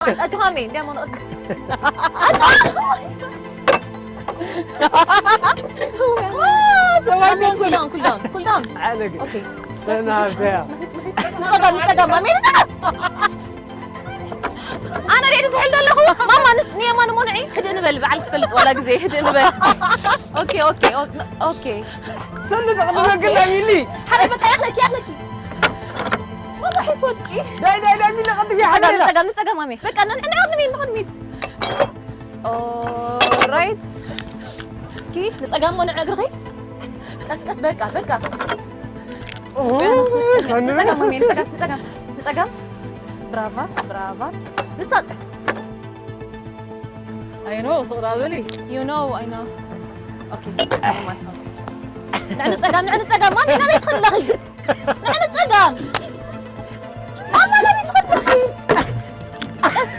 ኣጆኻ ማሜ፣ እንዲያ መኖ-፣ ኣጆኻ። ማሜ፣ cool down, cool down, cool down. ንጸጋም፣ ንጸጋም፣ ማሜ፣ ንጸጋም። ኣነ ሬዲ ዝሕል ዘለኹ፣ ማማ፣ ንስ-፣ ንየማን ሞንዒ፣ ህድእ ንበል፣ በዓል ክትፈልጥ ዋላ ግዜ፣ ህድእ ንበል። ኦኬ፣ ኦኬ፣ ኦኬ፣ ኦኬ። ሰሉ ተቐድመ ግን ሚሊ። ሓደ በቃ ያኽለኪ፣ ያኽለኪ። ማማ፣ ሒት ወድቂ። ዳይ፣ ዳይ፣ ዳይ፣ ሚሊ፣ ቀጥቢ፣ ንጸጋም፣ ሓለላ። ንጸጋም፣ ንጸጋም፣ ማሜ። በቃ፣ ን-፣ ንቕድሚት፣ ንቕድሚት። ኦራይት። እስኪ ንጸጋም ሞንዒ እግርኺ። ቀስ፣ ቀስ፣ በቃ፣ በቃ። ንጸጋም፣ ማሜ፣ ንጸጋም፣ ንጸጋም፣ ንጸጋም። ብራቫ፣ ብራቫ። ንሳ-፣ ኣይ ኖ ስቕዳ በሊ። You know, I know. ኦኬ። ንዕኒ ጸጋም፣ ንዕኒ ጸጋም። ማሜ፣ ናበይ ትኸዲ ኣለኺ? ንዕኒ ጸጋም።